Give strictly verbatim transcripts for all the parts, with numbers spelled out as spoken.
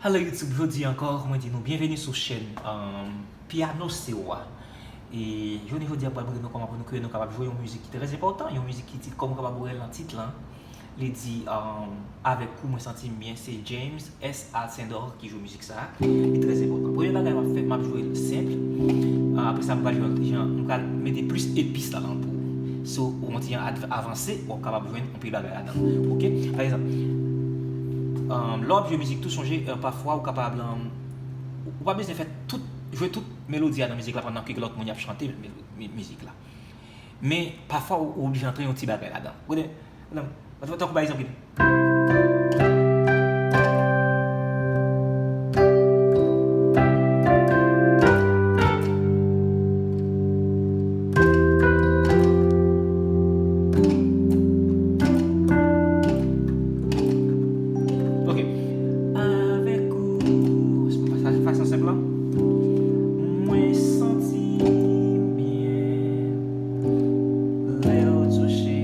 Hello YouTube, jodi ankò, mwen di nou byenveni sou chèn, um, Piano Sewa. E jounen jodi a, m pral montre nou kòman pou nou, ke nou kapab jwe yon mizik ki trè enpòtan, yon mizik ki tit, kòman w kapab wè l nan tit lan. Li di, um, Avèk ou, mwen santi m byen. Se James S. Alcindor ki jwe mizik sa a. Li trè enpòtan. Premye bagay m ap fè, m ap jwe l senp. Ah, apre sa, m pral jwe l jan, m pral mete plis epis ladan l pou ou. Si w yon ti jan adv-, avanse, w ap kapab jwenn anpil bagay ladan l. Oke? Pa egzanp, um, lè w ap jwe mizik tou, sonje, uh, pafwa ou kapab, um, ou pa bezwen fè tout, jwe tout melodi a nan mizik la pandan ke lòt moun y ap chante melo-, mi-, mizik la. Men, pafwa ou, ou oblije antre yon ti bagay ladan. Ou konnen, tankou pa egzanp, Ok. Avèk ou, sa se fason senp lan. Mwen santi m byen lè w touche.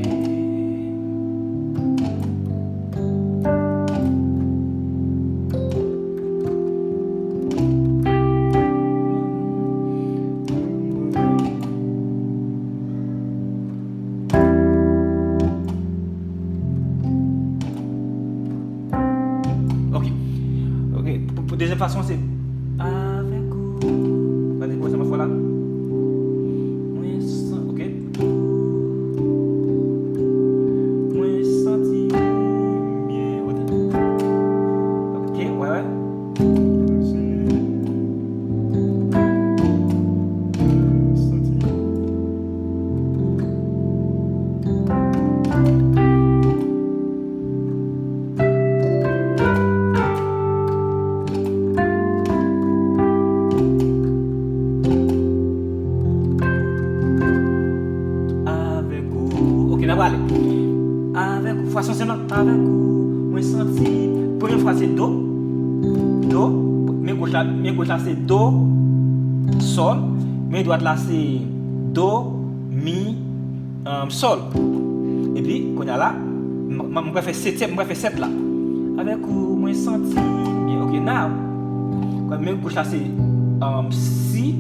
Ok. Ok. Pou, pou dezyèm fason, se avèk ou. Gade kòman sa m ap fè la. Mwen san-, ok. Mwen santi m byen. Ok, wè, wè. Avèk ou. Ok, n a prale. Avèk ou. Fason senp lan. Avèk ou. Mwen santi. Premye fraz se do. Do. Men goch la, men goch la se do. Sòl. Men dwat la se do. Mi. Um, sòl. Epi, kounye a la, m, m, m pral fè setyèm, m pral fè sèt la. Avèk ou, mwen santi m byen. Ok, now. Men goch la se, um, si,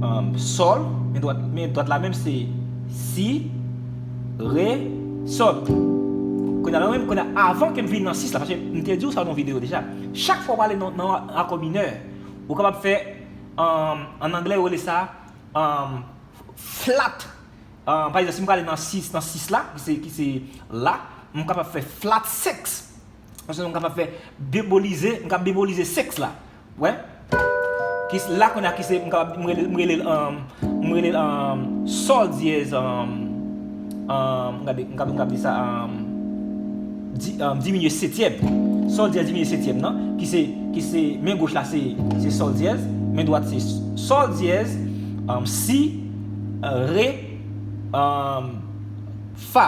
um, sòl. Men dwat, men dwat la menm se si, re, sòl. Kounye a la, menm, kounye a, avan ke m vin nan sis la, paske m te di w sa nan yon videyo deja. Chak fwa w prale nan, nan akò minè, ou kapab fè, um, an anglè, yo rele sa, um, flat. Ah, pa egzanp, si m prale nan sis, nan sis la, ki se, ki se la, m kapab fè flat six. Paske m kapab fè bebolize, m kapab bebolize six la. Wè? Ki s-, la kounye a ki se, m kapab, m rele, m rele l, um, m rele l, um, sòl dyèz, um, um, m gade, m kapab, m kapab di sa, um, di-, um, diminye setyèm. Sòl dyèz diminye setyèm nan, ki se, ki se, men goch la se, se sòl dyèz, men dwat se sòl dyèz, um, si, re, um, fa.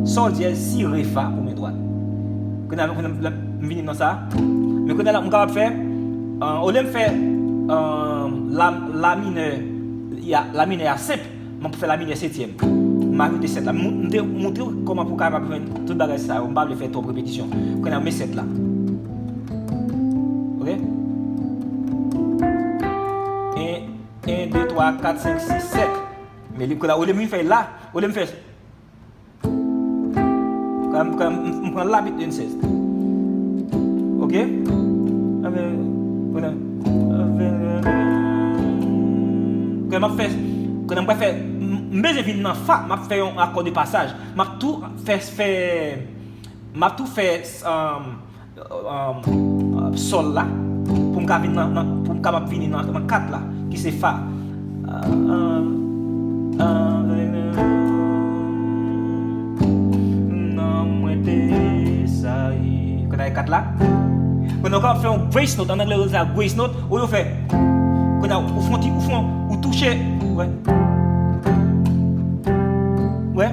Sòl dyèz, si, re, fa pou men dwat. Kounye a, kounye a, m vini nan sa. Men kounye a la, m kapab fè, uh, olye m fè, um, la, la minè, ya, la minè a senp, m ap fè la minè setyèm. M ajoute sèt la. M, m te montre w kòman pou w kapab jwenn tout bagay sa yo. M pa vle fè twòp repetisyon. Kounye a, men sèt la. Ok? En, en, de, twa, kat, senk, sis, sèt. Men li, kounye a, olye m fè la, olye m fè Kan, kan m, m pran labit en sèz. Ok? Avè, kounye a, avè, kounye a m ap fè, kounye a m pral fè, m, m bezwen vin nan fa, m ap fè yon akò de pasaj. M ap tou fè, fè, m ap tou fè, um, um, sòl la, pou m ka vin nan, nan, pou m kapab vini nan, nan kat la, ki se fa. Ah, ah, ah, nan mwen te sa ye. Kounye a kat la. Kounye a w kapab fè yon grace note, an anglè yo rele sa grace note, ou yo fè. Kounye a ou fè yon ti, ou fè yon, ou touche. Wè. Wè.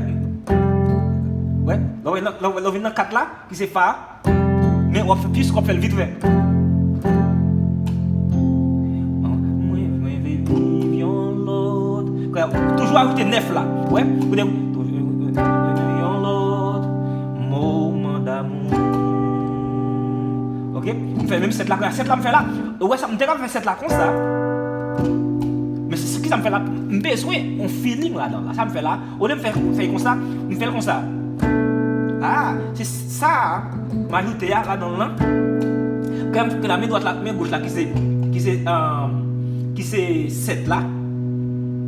Wè. Lè w, lè w, lè w vin nan kat la, ki se fa. Men w ap fè, plis w ap fè l vit vre. Mwen, mwen vle viv yon lòt. Toujou ajoute nèf la. Wè, ou te, toujou yon lòt moman damou. Ok? fè menm sèt la, konnya sèt la m fè la. Ou wè sa, m te ka fè sèt la konsa. Men se, se ki sa m fè la? M bezwen yon feeling ladan la. Sa m fè la, olye m fè, fè l konsa, m fè l konsa. Ah, se sa m ajoute a ladan l lan. Kè m, kè la men dwat la, men goch la ki se, ki se, um, ki se sèt la.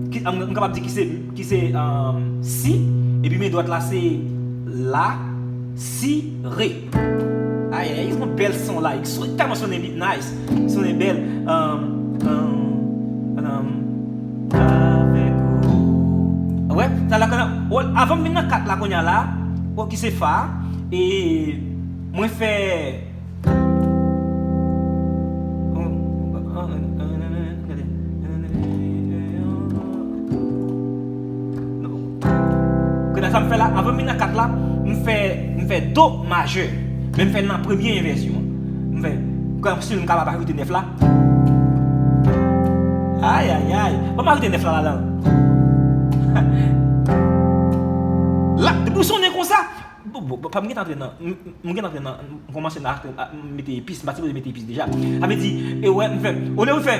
Ki, um, m kapab di ki se, ki se, um, si, epi men dwat la se la, si, re. Ay, ay, ay, yon bèl son la. Son, tèlman sonnen nice. Sonnen bèl. Um, um, um, avèk ou. Wè, sa la, kounye a, avan m vin nan kat la, kounye a la, ki se fa, e mwen fè Kounye a sa m fè la, avan m vin nan kat la, m fè, m fè do majè. Men m fè l nan premye envèsyon an. M fè, kòmsi m kapab ajoute nèf la. Ay, ay, ay. Ban m ajoute nèf la ladan. La, depi w sonnen konsa, Bon, bon, bon, m gentan antre nan, m, m, m gentan antre nan, m kòmanse nan, a, m mete epis, m pa sipoze mete epis deja. Sa vle di, e wè, m fè, olye w fè,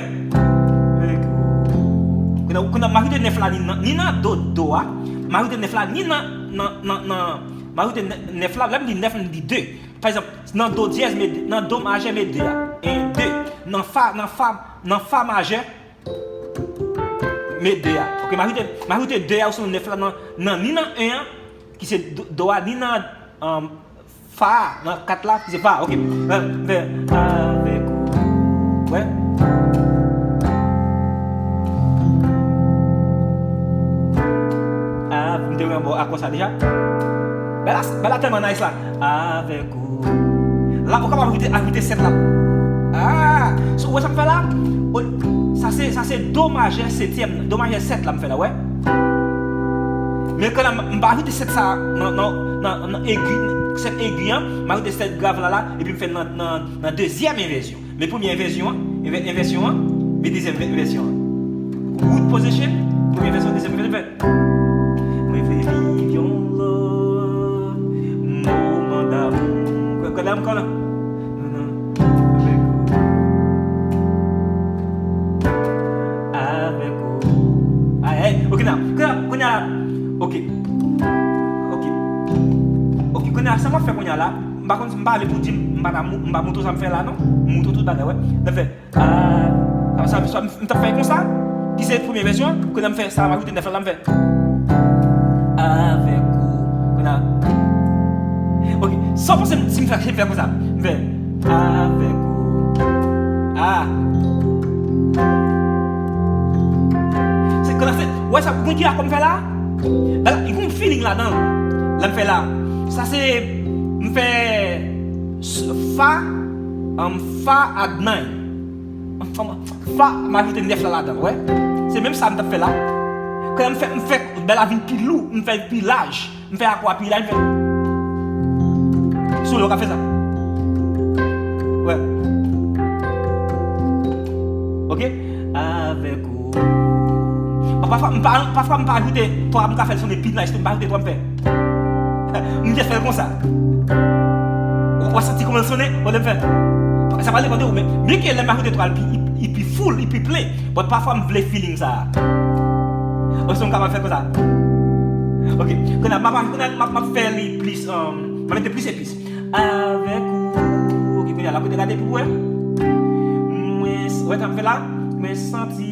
kounye a, kounye a, m ajoute nèf la, ni nan, ni nan do, do a, m ajoute nèf la, ni nan, nan, nan, nan, m ajoute nè-, nèf la, lè m di nèf, m di de. Pa egzanp, nan do dyèz, met de, nan do majè, met de a. En, de. Nan fa, nan fa, nan fa majè, met de a. Ok, m ajoute, m ajoute de a osnon nèf la nan, nan, ni nan en an, ki se do, do a, ni nan, um, fa a, nan kat la, ki se fa a. Ok. Fè, fè, avèk ou. Wè. Ah, m te wè yon bò akò sa deja. Bèl la, bèl la tèlman nice la. Avèk ou. La, ou kapab ajoute, ajoute sèt la. Ah, so, ou wè sa m fè la? O, sa se, sa se do majè setyèm, do majè sèt la m fè la, wè. Men kounye a, m pa ajoute sèt sa nan, nan, nan, nan egi, sèt egi an, m ajoute sèt grav la la, epi m fè nan, nan, nan dezyèm envèsyon. Men premye envèsyon an, envè-, envèsyon an, men dezyèm envè-, envèsyon an. Root position, premye envèsyon, dezyèm envèsyon, fè. Mwen vle viv yon lòt moman damou. Kòlè m kòlè. Avèk ou. Avèk ou. Ay, ay. Ok, nan. Kounye a, kounye a. Ok. Ok. Ok, kounye a, sa m ap fè kounye a la, m pa konn si m pale pou di m, m pa ta mou-, m pa moutre sa m fè la, non. M moutre tout bagay, wè. Nan fè. Ah, sa, sa, m t ap fè konsa, ki se premye vèsyon an, kounye a m fè sa, m ajoute nèf la, m fè avèk ou, kounye a. Ok, sa w panse si m fè, si m fè konsa? M fè avèk ou. Ah. Se kounye a, se, wè sa, kounye a kòm fè la? Bagay, li gon feeling ladan l. Lè m fè la. Sa se, m fè s-, fa, um, fa ak nine. Fa, fa, m ajoute nèf la ladan l, wè. Se menm sa m t ap fè la. Kan m fè, m fè bèl la vin pi lou, m fè l pi laj. M fè akò a pi laj, m fè. Sou lè w ka fè sa. Wè. Ok? Avèk ou. Pafwa, m pa, pafwa m pa ajoute twa, m ka fè l sonnen pi nice tou, m pa ajoute twa, m fè. M just fè l konsa. Ou, ou santi kòman l sonnen? Ou lè m fè. Sa pa depann de ou, men, byenke lè m ajoute twa, li pi, li, li pi full, li pi plen. But pafwa m vle feeling sa a. Osnon m kapab fè konsa. Ok. Kounye a, m ap, kounye a, m ap, m ap fè li plis, um, m ap mete plis epis. Avèk ou. Ok, kounye a, la, kote gade pou wè. Mwen, wè sa m fè la? Mwen santi.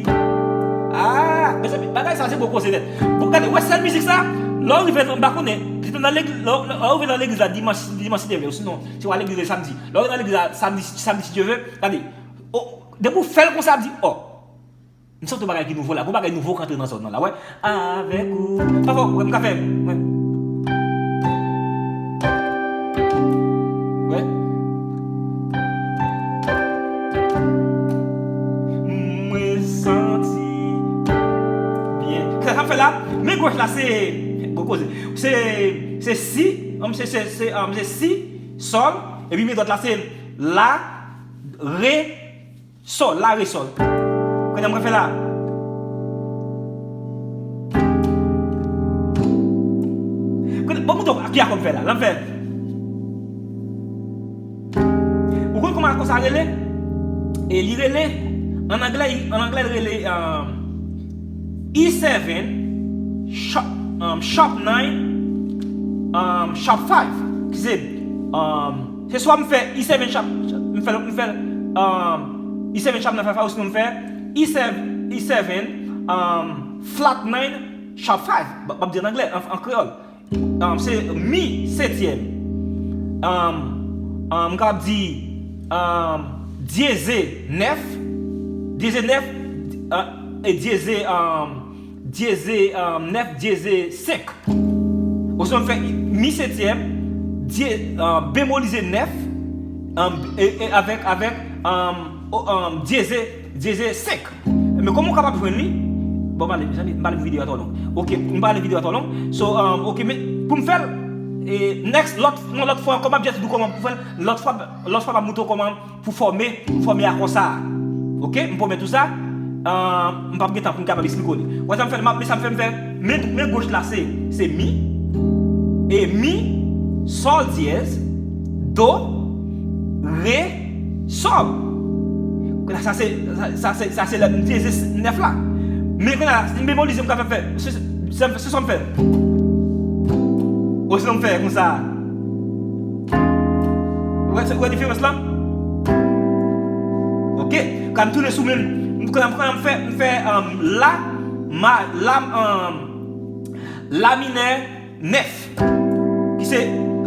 Ah, mezanmi, bagay sa se gwo koze nèt. Bon, gade, wè sèl mizik sa, lè w rive nan, m pa konnen, se nan legliz, lè, lè, lè w rive nan legliz la dimanch, dimanch si Dye vle, osinon, se w al legliz le samdi. Lè w rive nan legliz la samdi, samdi si Dye vle, gade, o, depi w fè l konsa, ap di, o, m santi yon bagay ki nouvo la, gon bagay nouvo k antre nan zòn nan la, wè. Avèk ou. Pafwa, wè, m ka fè. Wè. Wè. Mwen santi byen. Sa, sa m fè la, men goch la se, bon, koze. Se, se si, um, se, se, se, um, se si, sòl, epi men dwat la se la, re, sòl, la, re, sòl. Kounye a m refè la. Kounye, bon, mouton, ki akò m fè la? La m fè. Ou konn kòman, Konsa rele, e li rele, an anglè, an anglè, li rele um, E seven, sharp, um, sharp nine, um, sharp five. Ki se, um, se swa m fè E seven sharp, m fè, m fè um, E seven sharp nine five, ou sinon m fè E seven, E seven um, flat nine sharp five. M ap di an anglè, an, an kreyòl. Um, se mi setyèm. Um, um, m kapab di um, dyeze nèf, dyeze nèf, uh, e dyeze, um, dyeze um, nèf, dyeze senk. Osnon m fè mi setyèm, dye, uh, bemolize nèf, um, e, e avèk, avèk um, o- um, dyeze, dyeze senk. Men kòman w kapab jwenn li? Bon, m pale, mezanmi, m pale pou videyo a twò long. Ok, m pale videyo a twò long. So, um, ok, men pou m fè l, e, next, lòt, yon lòt fwa ankò, m ap just di w kòman pou fè l. Lòt fwa, lòt fwa, m ap montre w kòman pou fòme, pou fòme akò sa a. Ok, m pwomèt ou sa. Um, m p ap gen tan pou m kapab esplike w li. Wè sa m fè, m ap, men sa m fè, m fè, men, men goch la se, se mi, e mi, sòl dyèz, do, re, sòl. Kounye a, sa se, sa, sa se, sa se lè m dyeze nèf la. Men kounye a, si m bemolize, m ka fè, fè, se, se, se sa m fè. Ou sinon m fè konsa. Ou wè, ou wè diferans lan? Ok. Kan m tounen sou men m, m, kounye a, m fè, m fè um, la, ma, la, um, la minè nèf. Ki se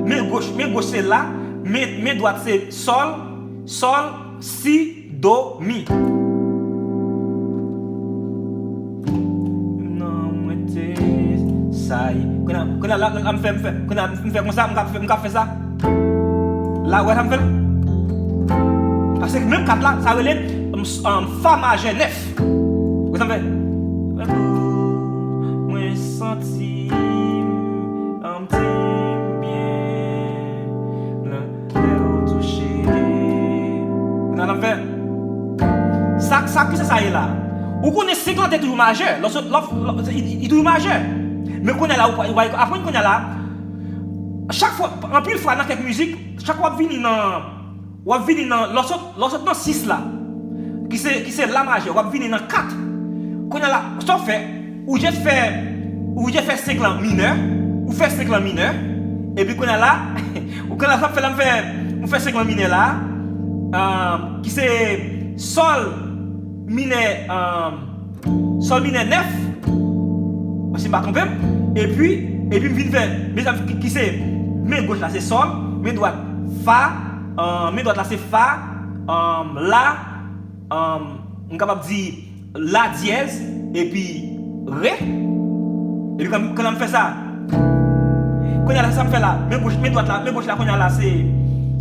men goch, men goch se la, men, men dwat se sòl, sòl, si, do, mi. Non, mwen te sa ye. Kounye a, kounye a la, la, m fè, m fè, kounye a m fè konsa, m ka fè, m ka fè sa. La, ou wè sa m fè la? Paske menm kat la, sa rele um, um, fa majè nèf. Ou wè sa m fè? Mwen santi m, um, ti m byen. Lè w touche. Kounye a la m fè. Sa, sa, kisa sa ye la? Ou konnen senk lan te toujou majè. Lò, lò, lò, li, li toujou majè. Men kounye a la, ou, ou, ou aprann kounye a la. Chak fwa, anpil fwa nan kèk mizik, chak w ap vini nan, w ap vini nan, lò sot, lò sot nan sis la, ki se, ki se la majè, w ap vini nan kat. Kounye a la, sa w fè, ou jis fè, ou jis fè senk lan minè, ou fè senk lan minè, epi kounye a la, ou kounye a la, sa w fè la, m fè, m fè senk lan minè la, um, ki se sòl minè, um, sòl minè nèf, si m pa twonpe m, epi, epi m vin fè, men sa ki, ki se, men goch la se sòl, men dwat fa, uh, men dwat la se fa, um, la, um, m kapab di la dyèz, epi re, epi kan, kan m fè sa, kounye a la, sa m fè la, men goch, men dwat la, men goch la, kounye a la, se,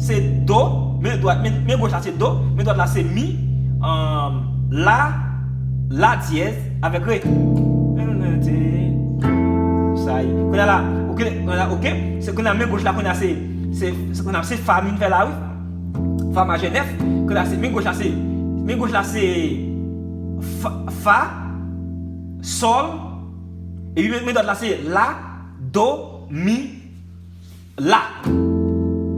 se do, men dwat, men, men goch la, se do, men dwat la, se mi, um, la, la dyèz, avèk re. Sa ye. Kounye a la, ok, kounye a la, ok, se kounye a men goch la, kounye a se, se, se kounye a se fa m fè la, wi. Fa majè nèf, kounye a se, men goch la se, men goch la se fa, fa, sòl, epi men, men dwat la se la, do, mi, la.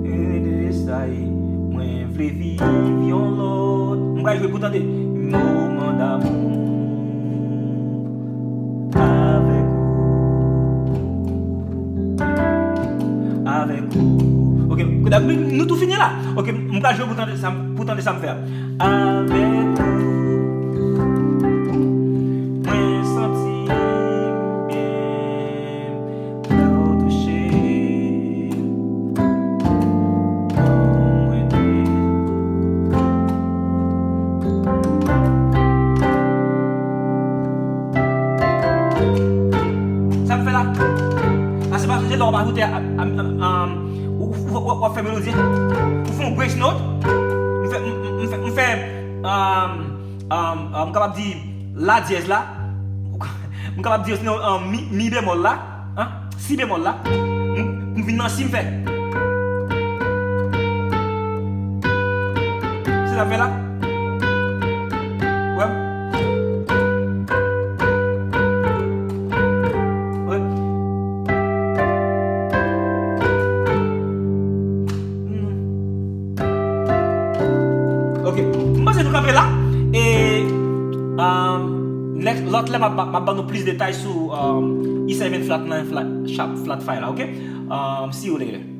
Rele sa ye, mwen vle viv yon lòt. M pral jwe pou tande. Moman damou avèk ou. Avèk ou. Ok, kounye a, nou tou fini la. Ok, m pral jwe pou tande sa, pou tande sa m fè a. Avèk ou, mwen santi m byen. Lè w touche kò mwen te. Sa m fè la? Sa se pa sonje lè w ap ajoute a, a, a, a, ou, ou, ou, w ap fè melodi. Ou fè yon grace note. M fè, m, m, m fè, m fè, um, um, um, m kapab di la dyèz la. M kapab di yo sinon, um, mi, mi bemòl la, an, si bemòl la, m, m vin nan si m fè. Se sa m fè la. Wè. Wè. Hmm. M panse nou kanpe la. E um, next, lòt lè m ap m ap ban nou plis detay sou um, E seven flat nan flat, sharp flat file la, ok? Um, see you later.